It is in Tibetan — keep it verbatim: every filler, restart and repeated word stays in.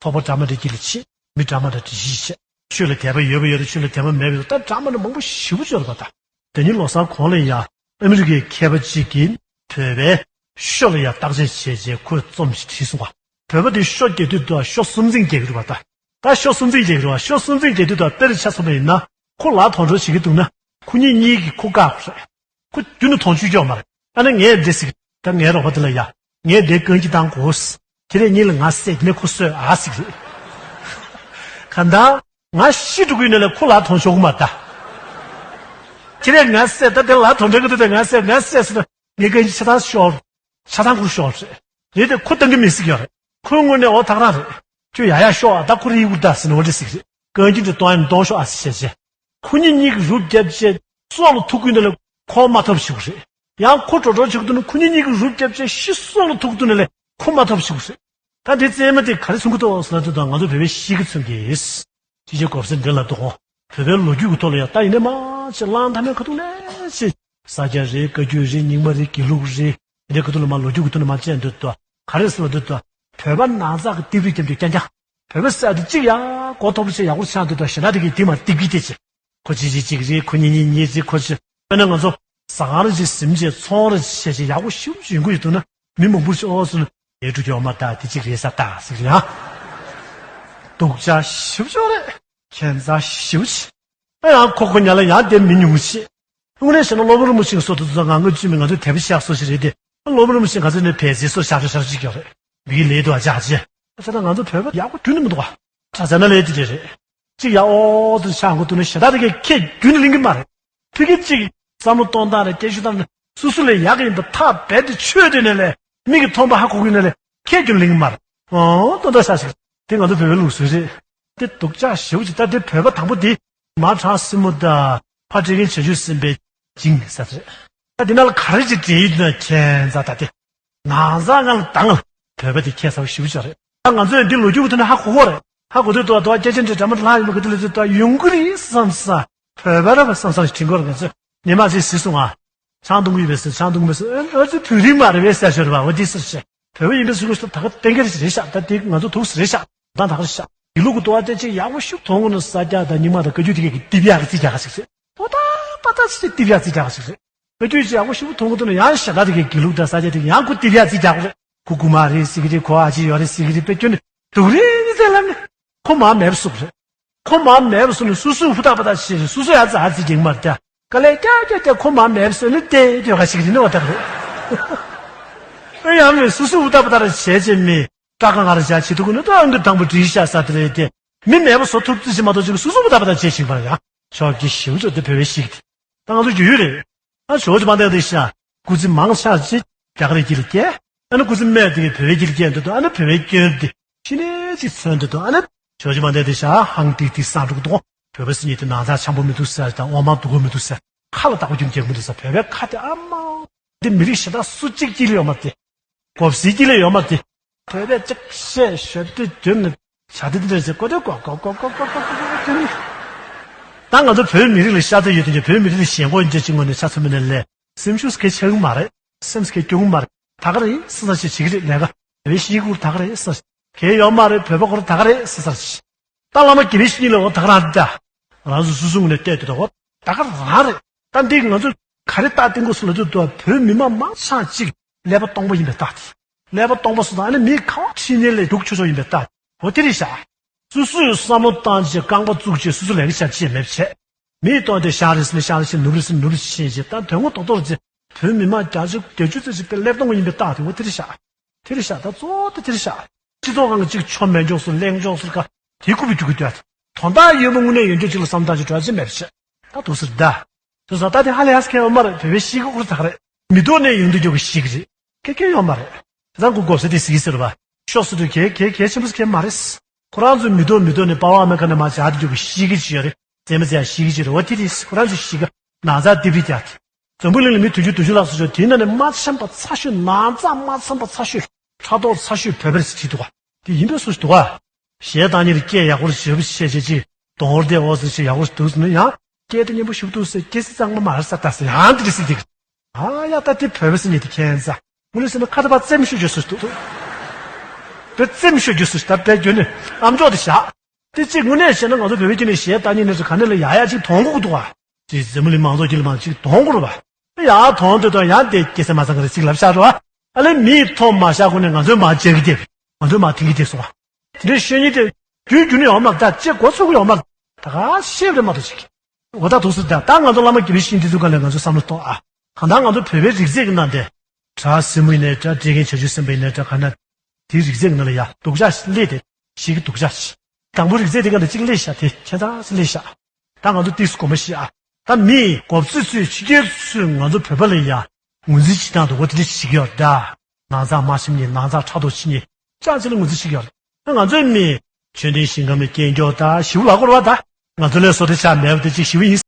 ཚོགས་པ་འདྲ་མི་འདྲ་དཀྱིལ་ལ་ཕྱིན། མི་འདྲ་མི་འདྲ་འདྲ་གཞིས་བྱས། ཆོས་ལ་དད་པ་ཡོད་པ་ཡོད་རེད། ཆོས་ལ་དད་པ་མེད་པ་ཡོད་རེད། ད་འདྲ་མི་འདྲ་མང་པོ་ཞེ་པོ་ཅིག་ཡོད་རེད་པ། ད་དེ་ཉིན་ལོ་གསར་གོང་ལ་ཡ་ཨ་མི་རི་ཀའི་མཁས་པ་གཅིག་གིས་བོད་པའི་ཤོ་ལ་ཡ་བརྟག་དཔྱད་བྱས་རྗེས་ཁོས་རྩོམ་ཞིག་བྲིས་སོང་བ། བོད་པ་དེ་ཤོ་རྒྱག་དུས་དུ་ཤོ་སུམ་རྩེན་རྒྱག་གི་རེད་པ། ད་ད་ཤོ་སུམ་རྩེན་རྒྱག་གི་རེད་པ། ཤོ་སུམ་རྩེན་རྒྱག་དུས་དུ་དཔེར་ཆ་མཚོན་པ་ཡིན་ན། ཁོ་ལ་དོན་གྲུབ་བྱེད་ཀྱི་འདུག་ན། ཁོ་གཉིས་གཉིས་ཀྱིས་ཁོ་བཀག་པ་རེད། ཁོ་རྒྱུན་དུ་དོན་གཅོད་ཀྱོག་མ་རེད། ཨ་ནི་ངས་འདི་ཟིག་ད་ངའི་རོགས་པ་དེ་ལ་ཡ། ངས་འདི་རྐང་གཅིག་བཏང་དགོས། ཁྱེད་རང་གཉིས་ལ་ང་བསད་ནས་ཁོ་གསོད་ཨ་ཟིག་རེད། གང་ལྟར་ང་ཤི་འགྲོ་གི་ཡོད་ན་ལས་ཁོ་ལ་དོན་ཆོག་གི་མ་རེད་ད། ཁྱེད་རང་ང་བསད་ད་དེ་ལ་དོན་འགྲིག་གི་འདུག་ད་ང་བསད་ང་བསད་ཟེར་ན་ངས་རྐང་གཅིག་ཆ་ཚང་ཤོར། ཆ་ཚང་ཁུར་ཤོར་རེད། རེད་དེ་ཁོ་བཏང་གི་མི་ཟིག་ཡོད་རེད། ཁོའི་ངོས་ནས་འོ་ཐག་རང་རེད། ཁྱོད་ཡ་ཡ་ཤོག་ཨ། ད་ཁོ་རེ་ཡི་གུར་ད་ཟེར་ནས་འོ་འདྲ་ཟིག་རེད། རྐང་གཅིག་འདྲ་གཏོང་ཡ་གཏོང་ཤོག་ཨ་ཟེར་བྱས་བྱས། ཁོ་གཉིས་གཉིས་ཀྱིས་རུབ་བརྒྱབ་བྱས་སྲོག་ལ་ཐུག་གི་ཡོད་ན་ལས་ཁོ་མ་ཐོབ་ཞུ་གི་རེད། ཡང་ཁོ་འགྲོ་འགྲོ་བྱེད་ཀྱི་འདུག་ན་ཁོ་གཉིས་གཉིས་ཀྱིས་རུབ་བརྒྱབ་བྱས་ཤི་སྲོག་ལ་ཐུག་གི་འདུག་ན་ལས་ཁོ་མ་ཐོབ་ཞུ་གི་རེད། ད་འདི་རྩེད་མོ་དེ་ག་རེ་མཚོན་གྱི་འདུག་ཟེར་ན་དེ་དང་ང་ཚོ་བོད་པའི་གཤིས་ཀ་མཚོན་གྱི། ཅི་བྱེད་དགོས་ཟེར་འདི་ལ་འདུག་གོ། བོད་པའི་ལོ་རྒྱུས་ཀྱི་ཐོག་ལ་ཡང་ད་ཡིན་ནའི་མ་ཆེ་གླང་ཐ་མའི་ཁ་ཐུག་ནས་ཆེ། ས་སྐྱ་རེད། བཀའ་བརྒྱུད་རེད། རྙིང་མ་རེད། དགེ་ལུགས་རེད། འདི་ཁ་ཐུག་ལ་མ་ལོ་རྒྱུས་ཀྱི་ཐོག་ནས་མ་བྱས་འདུག་ཏོ། ག་རེ་ཟེར་བ་འདུག་ཏོ། བོད་པ་ནང་ཚགས་ཀྱི་རྟིབ་རིག་རྐྱང་རྐྱང་རྐྱང་རྐྱང་། བོད་པ་ཟེར་དེ་གཅིག་ཡ་གོ་ཐོབ་ཆེ་ཡག་པོ་ཆགས་འདུག་ཏོ། ཞེ་དྲག་དེ་གི་དེ་མ་རྟིབ་ཀྱི་དེ་ཆེ། ཁོ་གཅིག་གཅིག་གཅིག་རེད། ཁོ་གཉིས་གཉིས་གཉིས་གཅིག་ཁོ་གཅིག་དཔེར་ན་ང་ཚོ་ཟ་ཁང་རེ་གཅིག་ཟིན་བྱས་ཚོང་རེ་བྱས་བྱས་ཡག་པོ་ཞེ་པོ་ཅིག་ཡོང་གི་ཡོད་འདུག་ན་མི་མང་པོ་ཞིག་ཨོ་ཟེར་ན་ཡའི་འགྲོ་རྒྱུ་ཡོད་མ་རེད་ད། དེ་གཅིག་རེད་ས་ད་ཟེར་གི་ཡ། སྡུག་ཅག་ཞེ་པོ་ཅིག་རེད། ཁྱད་མཚར་ཞེ་པོ་ཅིག་ཨ་ཡང་ཁོ་ཁོ་ཉལ་ལ་ཡང་དེ་མི་ཉུང་ཤེས། དངོས་གནས་བྱས་ན་སློབ་དཔོན་རིན་པོ་ཆེ་གི་སྲོལ་དེ་ཚོ་ང་ངོས་བཅུད་མི་ང་ཚོའི་དད་པ་བཞག་སྲོལ་ཞིག་རེད་དེ། སློབ་དཔོན་རིན་པོ་ཆེ་ང་ཚོའི་ནས་བལ་ཟེར་སྲོལ་ཤར་ཤར་ཤར་ཅིག་ཡོད་རེད། མི་གི་ལས་དུ་ཨ་ཅག་ཅེ། ཨ་ཅག་ད་ང་ཚོ་བོད་པ་ཡག་པོ་རྒྱུན་ནས་མི་འདུག་བ། གྲྭ་ཚང་ན་ལས་དེ་རེད་རེད། གཅིག་ཡ་ཨོ་དུ་ཆགས་འགོ་དུ་ནས་ཞེ་དྲག་དེ་གས་ཁྱེད་རྒྱུན་ནས་ལེན་གི་མ་རེད། ཕ་གི་གཅིག་བསམ་བློ་གཏོང་སྟངས་རེད། སྐད་ཤུགས་བཏང་ནས་སོ་སོ་ལས་ཡག་གི་ཡིན་པ་ཐག་རྦད་དེ་ཆོད་དེ་ནས་ལས་མིག་གིས་མཐོང་པ་ཧ་གོ་གི་ནས་ལས་ཁྱེད་རྒྱུན་ལེན་གི་མ་རེད། ཨོ་དོན་དག་ཤ་ཞིག་དེ་ང་ཚོ་བོད་པའི་ལུགས་སྲོལ་རེད། དེ་སྡུག་ཅག་ཞེ་པོ་ཅིག་ད་དེ་བོད་པ་དང་པོ་དེ་མ་དྲག་སྲིན་མོ་དང་ཕ་སྤྲེལ་རྒན་བྱ་ཆུ་སྲིན་པའི་འཇིང་ས་རེད། ད་དེ་ནང་ལ་ག་རེ་ཅིག་འདྲེས་ཡོད་ན་ཁྱད་མཚར་ད་དེ། ནང་ཚང་ང་ལ་དང་བོད་པ་དེ་ཁྱད་མཚར་ཞེ་པོ་ཅིག་རེད། ད་ང་ཚོས་འདི་ལོ་རྒྱུས་ཀྱི་ཐོག་ནས་ཧ་གོ་གོ་རེད། ཧ་གོ་དུས་དུ་དུ་སྐད་ཆ་འདྲི་འདྲ་མ་ལྷག་ཡོད་མ་གི་དུ་ལ་དུ་དུ་ཡོང་གི་རེད་བསམ་ས། བོད་པ་ར་བ་བསམ་ས་ཞིག་དྲན་གོ་རེད། ང་ཚོས་ཉི་མ་ཞིག་ཟིག་སོང་ང་། ཆང་འཐུང་གི་ཡོད་པས་ཟེར། ཆང་འཐུང་གི་མེད་ཟེར། ཨ་ཨ་ཙི་བོད་རིགས་མ་རེད་པས་ཟེར་ཤོར་བ་འོ་དེ་ཟེར་ཤག་བོད་པ་ཡིན་པའི་སུ་གོ་ད་ག་གཏན་འཁེལ་ཞིག་རེད་ཤག་ད་དེ་ང་ཚོ་ཐུགས་སུ་རེད་ཤག་ད་ད་ག་རེད་ཤག་དེ་ལུགས་ཀྱི་དུ་བ་དེ་ཅིག་ཡག་པོ་ཞིག་མཐོང་གི་ནི་ས་སྐྱ་དང་རྙིང་མ་དང་བཀའ་བརྒྱུད་དེ་གས་ཀྱི་ཏི་བི་ཡག་གི་རྩིས་རྒྱག་ག་ཞིག་རེད། པོ་ཏ་པ་ཏ་ཅིག་ཏི་བི་ཡག་རྩིས་རྒྱག་ག་ཞིག་རེད། བཀའ་བརྒྱུད་ཅིག་ཡག་པོ་ཞིག་མཐོང་གི་འདུག་ན་ཡང་ཞེ་དྲག་དེ་གས་དགེ་ལུགས་དང་ས་སྐྱ་དེ་གས་ཡང་ཁོ་ཏི་བི་ཡག་རྩིས་རྒྱག་གི་རེད། ཁོ་རྐུ་མ་རེད་ཟེར་གི་རེད། ཁོ་ཨ་ཅེ་ཡོད་རེད་ཟེར་གི་རེད། དཔེ་སྐྱོན་ནི་སྡུག་རེད་ཟེར་ལབ་ནི། ཁོ་མ་མེད་པ་བཟོ་གི་རེད། ཁོ་མ་མེད་པ་བཟོ་ནི་སོ་སོས་ཧུར་ཐག་པ་ཐག་བྱས་རེད། སོ་སོས་ཡ་རྩ་རྩིས་རྒྱག་མ་རེད་ད། དཀའ་ལས་རྒྱག་རྒྱག་རྒྱག་ཁོ་མ་མེད་པ་བཟོས་ནི་བལྟས་ཡོད་ག་ཞིག་རེད་ནི་བ་ད་ག་རེད། ཨེ་ཡང་མེད་སོ་སོས་ཧུར་ཐག་པ་ཐག་རེ་བྱས་བྱས་མི་དྲག་ག་ང་རེ་བྱ་བྱེད་ཐུག་གི་ནི་ད་ཨང་གི་དང་པོ་བྲིས་ཤག་ས་དེ་རེད་དེ། མི་མེད་པ་བཟོ་ཐུབ་རྩིས་བྱེད་མ་གཏོགས་ཅིག་སོ་སོ་ཧུར་ཐག་པ་ཐག་བྱས་ཤིག་པ་ཡ། ཆོག་གི་ཞིབ་ཚོད་དེ་བོད་པའི་ཞིག་དེ། ད་ང་ཚོ་རྒྱུས་ཡོད་རེད། ཨ་ཇོ་ཇོ་མ་འདས་དེ་ཤ། སྐུ་ཚེ་མང་ཆ་ཅིག་རྒྱ་གར་གྱི་ལ་སྐྱེས། ཨ་ནི་སྐུ་ཚེ་སྨད་དེ་གི་བོད་ཀྱི་ལ་སྐྱེས་འདུག་ཨ་ནི་བོད་པའི་སྐྱོན་དེ་ཕྱི་ནས་ཅིག་མཚོན་འདུག་ཨ་ནི་ཇོ་ཇོ་མ་འདས་དེ་ཤ་ཧང་ཏིག་ཏིག་སང་འགྲོ་གི་འདུག་བོད་པ་སྲིད་ཉིད་དེ་ནང་ཚགས་འཆམ་པོ་མི་འདུག་ཟེར་དང་འོ་མ་འདུག་གོ་མི་འདུག་ཟེར་ཁ་ལ་བདག་པོ་རྒྱུན་རྒྱག་མི་འདུག་ཟེར། བོད་པའི་ཁ་དེ་ཨ་མ། འདི་མི་རིགས་ཞེ་དྲག་སུ་གཅིག་དཀྱིལ་ལ་ཡོད་མ་རེད་དེ། གོ་སའི་དཀྱིལ་ལ་ཡོད་མ་རེད་དེ། བོད་པས་གཅིག་བཤད་ཞོར་དུ་རྒྱུན་ནས་བྱ་དེ་འདི་འདྲ་ཞིག་གོ་དེ་གོ་གོ་གོ་ད་ང་ཚོ་བོད་མི་རིགས་ལ་ཤ་ཚ་ཡོད་དུས་ཀྱི་བོད་མི་རིགས་ལ་ཞེན་ཁོག་འཇོག་ཅིག་ངོ་ནས་ཆ་མཚོན་མི་ནས་ལས། སེམས་ཤུགས་གལ་ཆེ་གི་མ་རེད། སེམས་གལ་སྐྱོ་གི་མ་རེད། ད་ག་རེད་ས་ས་ཞིག་བྱེད་ཀྱི་རེད་ལས་ཀ། བོད་པའི་ཤེས་ཀྱི་ད་ག་རེད་ས་ས་གལ་ཡོད་མ་རེད། བོད་པ་ཁོ་རང་ད་ག་རེད་ས་ས་ཞིག་ད་བླ་མ་དགེ་བའི་བཤེས་གཉེན་ལ་འོ་ད་ག་རང་རེད་ད། ང་རང་ཚོ་སོ་སོ་ངོས་ནས་བལྟས་དུས་ད་འོ་ད་ག་རང་རེད། ད་འདི་ང་ཚོ་ག་རེ་ལྟ་སྟེ་འགོ་སུ་ལ་དུས་དུ་བོད་མི་མང་མང་ཆ་གཅིག་ཀླད་པ་སྟོང་པ་ཡིན་པའི་རྟགས་དེ། ཀླད་པ་སྟོང་པ་སུ་དང་ཨ་ནི་མི་ཁ་བ་ཁྲིད་ནས་ལས་རྒྱུག་ཆོག་ཆོག་ཡིན་པའི་རྟགས་འོ་དེ་རེད་ཤག་སོ་སོས་བསམ་བློ་བཏང་བྱས་རྐང་པ་བཙུགས་བྱས་སོ་སོ་ལས་ཀ་བྱ་བྱེད་མེད་བྱས། མིའི་སྟོང་དེ་ཤར་རེད་ཟེར་ན་ཤར་བྱེད། ནུབ་རེད་ཟེར་ན་ནུབ་བྱེད་བྱེད། ད་དོན་ངོ་ཐོག་ཐོག་རེད་ཟེར། བོད་མི་མང་བརྒྱ་ཆ་བརྒྱད་ཅུ་ཙམ་ཞིག་དཔེ་ཀླད་པ་སྟོང་པ་ཡིན་པའི་རྟགས་དེ་འོ་དེ་རེད་ཤག་དེ་རེད་ཤག་ད་གཙོ་བོ་དེ་དེ་རེད་ཤག་སྤྱི་ཚོགས་ཁང་གི་གཅིག་ཆོ་མེད་འཇོག་སུ་གླེང་འཇོག་སུ་ཀ་དེ་ཁུ་བི་རྒྱུག་གི་འདུག་དོན་དག་ཡོད་པ་དངོས་གནས་ཡོད་འཇོག་གཅིག་ལ་བསམ་བཏང་ཅིག་གྲོགས་ཅིག་མེད་པ་བྱས། ད་འདུག་ཟེར་ད། དེ་ས་ད་དེ་ཧ་ལས་ཧ་སི་ཁན་ཡོད་མ་རེད། བོད་པའི་ཤེས་ཀྱི་ཁུར་ཐག་རེད། མི་ཐོག་ནས་ཡོང་དུས་རྒྱུག་གི་ཤེས་ཀྱི་རེད། ཁེ་ཁེ་ཡོད་མ་རེད། དེ་ཚང་ཁུ་གོ་ས་དེ་སི་ཟེར་བ། ཤོག་སུ་དུ་ཁེ་ཁེ་ཁེ་ཆེན་པོ་ཁེ་མ་རེད། ཁོ་རང་ཚོ་མི་ཐོག་མི་ཐོག་ནས་པ་ཝ་ཨ་མེ་ཁ་ནས་མ་བྱ་དུ་རྒྱུག་གི་ཤེས་ཀྱི་ཅི་ཡོད་རེད། རྩེད་མ་རྩེ་ཡ་ཤེས་ཀྱི་ཅི་རེད། འོ་དེ་རེད། ཁོ་རང་ཚོ་ཤེས་ཀྱི་ན་ཚ་དེ་བི་རྒྱ་དེ། འཛམ་བུ་གླིང་ལ་མི་བདུན་ཅུ་དོན་གཅིག་ལྷག་སུ་ཆོག་དེའི་ནང་ནས་མ་འཆམ་པ་ཚ་ཤོས། ན་ཚ་མ་འཆམ་པ་ཚ་ཤོས། ཕྲག་དོག་ཚ་ཤོས་བོད་པ་རེད་ཟེར་བྲིས་འདུག་ག་དེ་ཡིན་པའི་སུ་ཞིག་འདུག་ག་གཞས་བཏང་མཁན་ལ་སྐད་ཡག་པོ་ཞེ་པོ་བཤད་བྱེད་ཅིག་གདོང་བར་བལྟས་འོ་ཟེར་ཞིག་ཡག་པོ་འདུག་ཟེར་ན་ཡང་སྐད་དེ་སྙན་པོ་ཞིག་འདུག་ཟེར། སྐད་ཚིག་གཙང་མ་མ་རེད་ས་ད་ཟེར་ཡང་འདི་རེད་ཟེར་འདུག་ཨ་ཡ་ད་དེ་བོད་པ་ཟེར་མཁན་དེ་ཁྱད་མཚར། དངོས་གནས་ཟེར་ན་ཁ་ད་པ་རྩེད་མོ་ཤོད་ཤོད་ཟེར་འདུག་དཔེ་རྩེད་མོ་ཤོད་རྒྱུ་སུ་ཞིག་ད་དཔེ་རྒྱུ་ནི་ཨམ་ཅོག་དེ་བཞག་དེ་གཅིག་དངོས་གནས་བཤད་ན་ང་ཚོ་བོད་པའི་སྐྱེ་གནས་གཞས་ལྟ་ཉན་ནས་ཚོ་ག་ནས་ལ་ཡ་ཡ་གཅིག་དོང་གོ་གི་འདུག་བ། ཅིག་འཛམ་བུ་གླིང་མང་ཚོགས་ཀྱི་ལ་མང་གཅིག་དོང་གོ་རུ་བ། ཡ་དོང་དེ་དང་ཡ་དེ་སྐྱེ་སེ་མ་ཚང་གི་རེ་གཅིག་ལབ་ཤག་རུ་བ། ཨ་ལེ་མིའི་ཐོག་མ་བཞག་གོ་ནས་ང་ཚོའི་མ་བཅད་གི་དེ་ང་ཚོའི་མ་ཐིང་གི་དེ་སོང་བ། དེ་འདྲའི་ཤོད་ཉིན་དེ་རྒྱུ་རྒྱུ་ནི་ཡོང་མ་ད་ཅེ་གོ་ཚུགས་ཡོང་མ་ད་ག་ཤེས་རེ་མ་ཐུབ་ཅིག་འོ་ད་ཐུགས་སུ་ད་ད་ང་ཚོ་བླ་མ་དགེ་བའི་བཤེས་གཉེན་དེ་ཚོ་ག་ལས་ང་ཚོ་བསམ་བློ་གཏོང་ཨ། གང་ལྟར་ང་ཚོ་བོད་པའི་རིག་རྩལ་གྱི་ནང་དེ་གྲྭ་སྲིན་མོ་ཡིན་ནའི་འདྲ་བཀྲ་རྒན་བྱ་ཆུ་སེམས་དཔའ་ཡིན་ནའི་འདྲ་ག་ན་དེའི་རིག་རྩལ་གྱི་ནང་ལ་ཡ་སྡུག་ཅག་སླེབས་ཏེ་ཞིག་གི་སྡུག་ཅག་ཞིག་དང་པོ་རིག་རྩལ་དེ་ག་ལ་གཅིག་སླེབས་ཤག་དེ་ཁྱད་མཚར་སེ་སླེབས་ཤག་ད་ང་ཚོ་ཏིས་གོམ་པ་ཞིག་ཨ། ད་མི་གོ་ཚོད་ཚོད་ཕྱི་རྒྱལ་ཚོས་ང་ཚོ་བོད་པ་ལ་ཡ་ངོས་འཛིན་བྱེད་སྟངས་འདུག་གོ་དེ་འདྲ་ཞིག་ཡོད་ད། ནང་ཚགས་མ་ཤེས་ནི་ནང་ཚགས་ཕྲག་དོག་ཕྱི་ནི་ཅང་ཅི་ལ་ངོས་འཛིན་ཞིག་ཡོད་རེད། ང་ཚོའི་མི་ཆོས་ལྡན་ཞིང་ཁམས་ལ་སྐྱེས་མགྱོགས་ད་ཞིབ་ལ་གོ་ར་བ་ད། ང་ཚོ་ལས་བཟོ་དེ་ཆགས་མེད་པ་དེ་ཅིག་ཞིབ་ཡིན།